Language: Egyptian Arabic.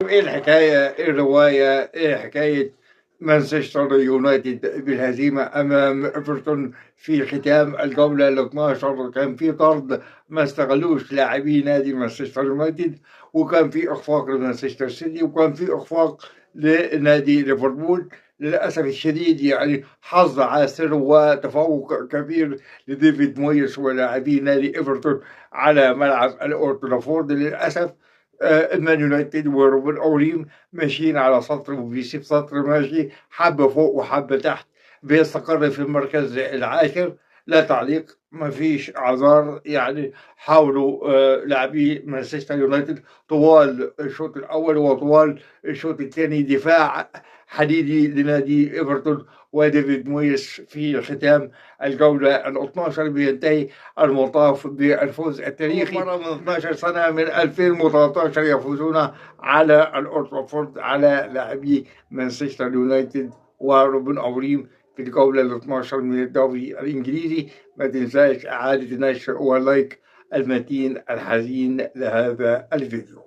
ايه الحكاية؟ ايه الرواية؟ ايه حكاية مانشستر يونايتد بالهزيمة امام ايفرتون في ختام الجولة ال 12؟ كان في طرد ما استغلوش لاعبي نادي مانشستر يونايتد، وكان في اخفاق لمانشستر سيتي، وكان في اخفاق لنادي ليفربول. للاسف الشديد يعني حظ عاسر وتفوق كبير لديفيد مويس ولاعبي نادي ايفرتون على ملعب الاولد ترافورد. للاسف المان يونايتد وروبن اوريم ماشيين على سطر وبيسيب سطر، ماشي حبه فوق وحبه تحت، بيستقر في المركز العاشر. لا تعليق، ما فيش اعذار. يعني حاولوا لاعبي مانشستر يونايتد طوال الشوط الاول وطوال الشوط الثاني، دفاع حديدي لنادي ايفرتون وديفيد مويس. في ختام الجولة ال 12 بينتهي المطاف بالفوز التاريخي مرة من 12 سنة، من 2013 يفوزون على الأولد ترافورد على لاعبي مانشستر يونايتد وروبن أوريم في الجولة ال 12 من الدوري الإنجليزي. ما تنساش إعادة نشر و like المتين الحزين لهذا الفيديو.